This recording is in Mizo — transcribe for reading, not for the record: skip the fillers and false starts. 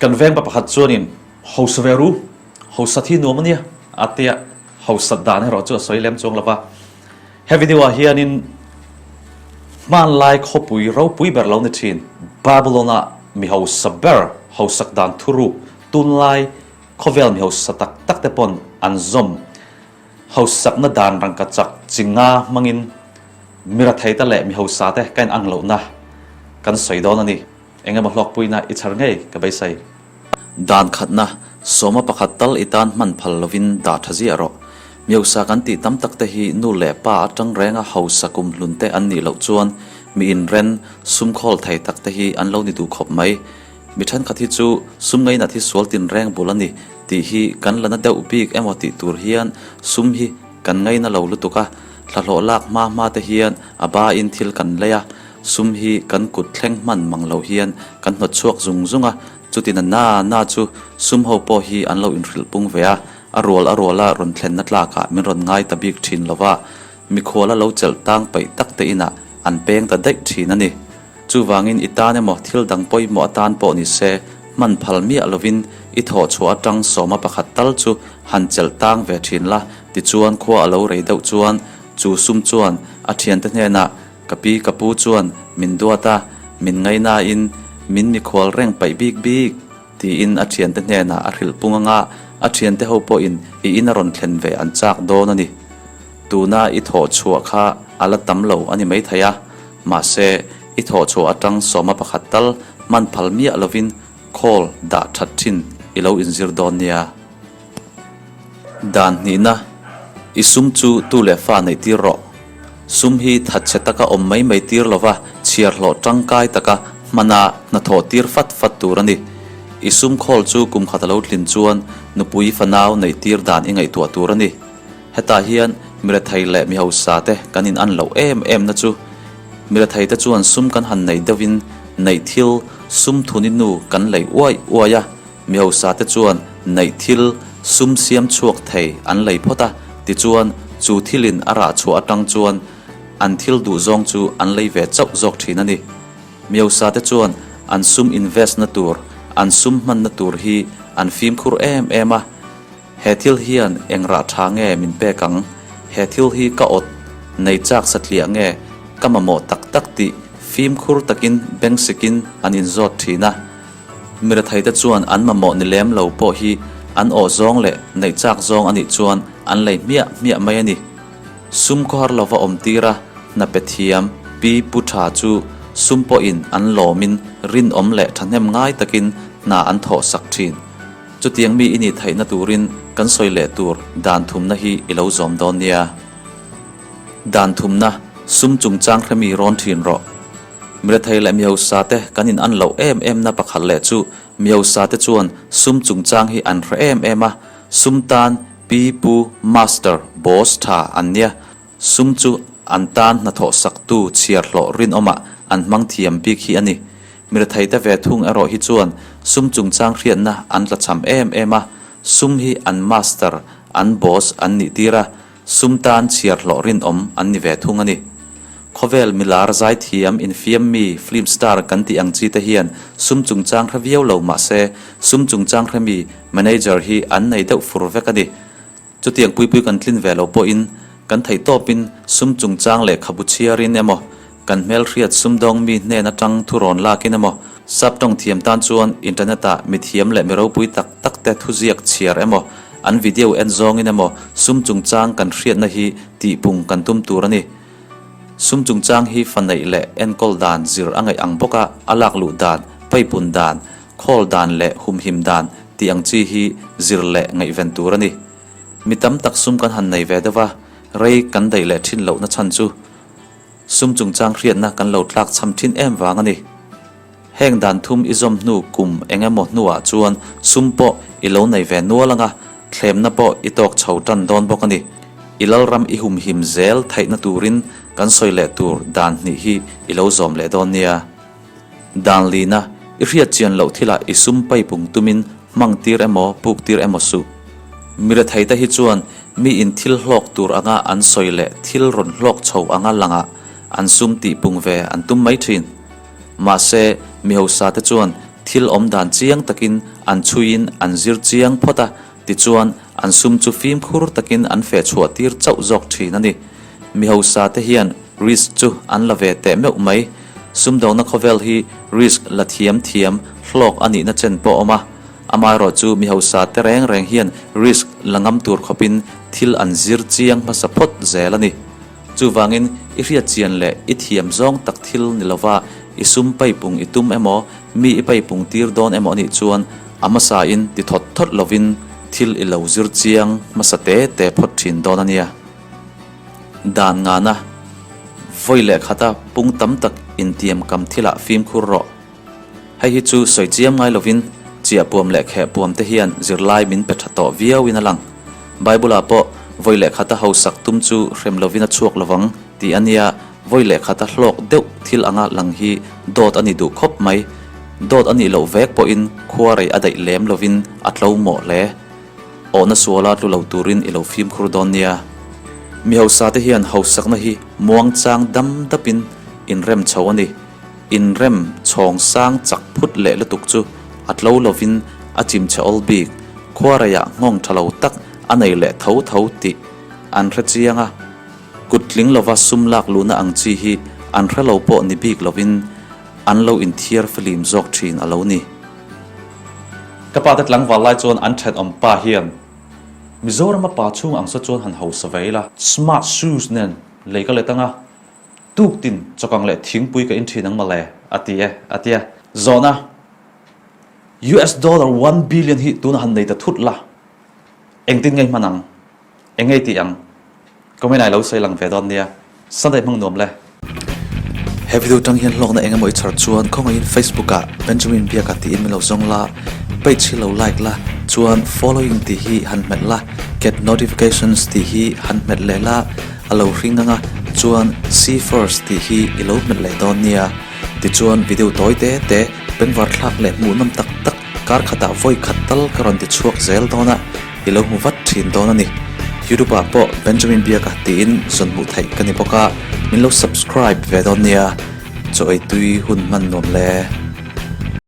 Kan veng pa pakhat chuanin hausa ve ru, hausat hi nuam ania a tia, hausat dan erawh chu a sawi lem chuang lo va. He video ah hianin hmanlai khawpui ropui ber lo ni thin Babylon-a mi hausa ber hausak dan thuruk tunlai khawvel mi hausa tak tak te pawn an zawm hausakna dan rangkachak chi nga hmangin mi ratheite leh mi hausa te ka inang lohna kan sawi dawn a ni. Eng emaw hlawkpuina i chhar ngei ka beisei. Dan khatna, sawma pakhat tal i tan hman phal lovin dah tha ziah rawh. Miosa kan tih tam tak te hi nu leh pa atang renga hausa kum hlun te an nih loh chuan mi inren, sum khawl thei tak te hi an lo ni duh khawp mai. Mi thenkhat hi chu sum ngainat hi sual tinreng bul a ni tih hi kan la na deuh bik emaw tih tur hian sum hi kan ngaina lo lutuk a, thlahlawh lak hma hma te hian a ba in thil kan lei a, Sum hi kan kut thleng hman mang lo hian kan hnawt chhuak zung zung a, chutin a na na chu sum ho pawh hi an lo inhrilh pung ve a, a rual a ruala rawn thlenna tlakah min rawn ngai ta bik thin lo va, mikhuala lo chelh tang peih tak te inah an peng ta daih thin a ni. Chuvangin i tan emaw thil dang pawimawh atan pawh ni se, hman phal miah lovin i thawh chhuah atang sawma pakhat tal chu han chelh tang ve thin la, tichuan khua a lo rei deuh chuan chu sum chuan a thiante hnenah Ka pi ka pu chuan min duat a, min ngaihnain min mikhual reng paih bik bik tiin a thiante hnenah a hrilh pung anga a thiante ho pawhin i in a rawn thlen ve an chak dawn a ni. Tuna i thawh chhuah kha a la tam lo a ni maithei a, mahse i thawh chhuah atang sawma pakhat tal hman phal miah lovin khawl dah that thin i lo inzir dawn nia. Dan hnihna, I sum chu tu leh fa neih tir rawh. Sum hi thatchhe taka awm mai mai tir lova chhiar hlawh tangkai taka hmana hnathawh tir fat fat tur a ni. I sum khawl chu kum khat a lo tlin chuan nupui fanau neih tir dan i ngaihtuah tur a ni. Hetah hian mirethei leh mihausa te kan in an loh em em na chu mirethei te chuan sum kan han nei deuhin neih thil sum thuni nu kan lei uai uai a, Mihausa te chuan neih thil sum siam chhuak thei an lei phawt a, tichuan chu thilin a rah chhuah atang chuan an thil duh zawng chu an lei ve chauh zawk thin a ni. Mihausa te chuan an sum invest na tur, an sum hmanna tur hi an fimkhur em em a, he thil hian eng rah tha nge min pek ang, he thil hi ka awt nei chak satliah nge ka mamawh tak tak tih fimkhur takin bengsikin an inzawt thin a. Miretheite chuan an mamawh ni lem lo pawh hi an awh zawng leh neih chak zawng a nih chuan an lei hmiah hmiah mai a ni. Sum khawhar lova awm tira hna pe thiam Pi Pu Tha chu sum pawhin an lawmin rinawm leh thahnem ngai takin hna an thawh sak thin. Chutiang mi i nih theihna turin kan sawi leh tur dan thumna hi i lo zawm dawn nia. Dan thumna, Sum chungchang hremi rawn thin rawh. Mirethei leh mihausa te kan in an loh em em na pakhat leh chu mihausa te chuan sum chungchang hi an hre em em a, sum tan pi pu master boss tha an nia, sum chu an tan hnathawh sak tu chhiar hlawh rinawmah an hmang thiam bik hi a ni. Mirethei te ve thung erawh hi chuan sum chungchang hriatna an tlachham em em a, sum hi an master an boss an nih tir a, Sum tan chhiar hlawh rinawm an ni ve thung a ni. Khawvel milar zaithiam infiam mi film star kan tih ang chi te hian sum chungchang hre viau lo mah se sum chungchang hre mi manager hi an nei deuh fur vek a ni. Chutiang puipui kan tlin ve lo pawhin kan theih tawpin sum chungchang lehkhabu chhiarin emaw kan hmelhriat sumdawng mi hnen atang thurawn lakin emaw Saptawng thiam tan chuan internet ah mithiam leh mi ropui tak tak te thuziak chhiar emaw, an video en zawngin emaw sum chungchang kan hriatna hi tihpung kan tum tur a ni. Sum chungchang hi fa neih leh enkawl dan zir a ngaih ang bawka a lak luh dan, paipun dan, khawl dan leh humhim dan tih ang chi hi zir leh ngaihven tur a ni. Mi tam tak sum kan han nei ve deuh a, rei kan daih leh thin lohna chhan chu Sum chungchang hriatna kan lo tlak chham thin em vang a ni. Heng dan thum i zawm hnu kum eng emaw hnuah chuan sum pawh i lo nei ve nual anga, thlemna pawh i tawk chho tan dawn bawk a ni. I lalram i humhim zel theihna turin kan sawi leh tur dan hnih hi i lo zawm leh dawn nia. Dan lina, i hriat chian loh thilah i sum paipung tumin hmang tir emaw puk tir emaw suh. Miretheite hi chuan Mi in thil hlawk tur anga an sawi leh thil rawn hlawk chho anga langah an sum tih pung ve an tum mai thin. Mahse, mi hausa te chuan thil awm dan chiang takin an chhuiin an zir chiang phawt a, tichuan an sum chu fimkhur takin an feh chhuah tir chauh zawk thin a ni. Mi hausa te hian risk chu an la ve teh meuh mai. Sumdawngna khawvel hi risk la thiam thiam hlawk a nihna chen pawh a awm a. Amaherawh chu mi hausa te reng reng hian risk la ngam tur khawpin thil an zir chiang hmasa phawt zel a ni. Chuvangin i hriat chian leh i thiam zawng tak thil ni lova i sum paipung i tum emaw, mi i paipung tir dawn emaw a nih chuan a hmasain ti thawt thawt lovin thil i lo zir chiang hmasa te te phawt thin dawn a nia. Dan ngana vawi leh khata pung tam tak intiam kam thilah fimkhur rawh. Hei hi chu sawi chiam ngai lovin chiahpuam leh khehpuam te hian zirlai min pe tha tawh viauin a lang. Bible-ah pawh vawi leh khata hausak tum chu hrem lovin a chhuak lovang tih a nia, vawi leh khata hlawk deuh thil anga lang hi dawt a ni duh khawp mai. Dawt a nih loh vek pawhin khua rei a daih lem lovin a tlo mawh hle. Awhna suala tlu lo turin i lo fimkhur dawn nia. Mi hausa te hian hausakna hi muangchang dam dapin inrem chho a ni. Inrem chhawng sang chak phut leh lutuk chu a tlo lovin a chim chhe awl bik, khuareiah nghawng tha lo tak a nei leh tho tho tih an hre chiang a. Kut tling lova sum lak luhna ang chi hi an hre lo pawh ni bik lovin an lo inthiar flim zawk thin a lo ni. Ka pa te tlangval lai chuan an thenawm pa hian Mizorama pa chhung ang saw chuan han hausa ve ila, smart shoes nen lei ka let anga, Tuktin chawkang leh thingpui ka in thin ang mawle, a ti e, a ti a. Zawhna, US dollar one billion hi tunah han nei ta thut la, engtin ngei hman ang? Eng ngei tih ang? Comment ah i lo sawi lang ve dawn nia. Sunday hmang nuam le. He video tang hian hlawkna eng emaw i chhar chuan khawngaihin Facebook ah Benjamin Biaka tiin min lo zawng la, page hi lo like la, chuan following tih hi han hmet la, get notifications tih hi han hmet leh la, A lo hring anga chuan See first tih hi i lo hmet leh dawn nia. Tichuan video tawi te te, bengvar thlak leh hmuhnawm tak tak kar khatah vawi khat tal ka rawn ti chhuak zel dawn a, i lo hmu vat thin dawn a ni. YouTube ah pawh Benjamin Biaka tiin zawn hmuh theih ka ni bawk a, min lo subscribe ve dawn nia. Chaw ei tui hun hman nuam le.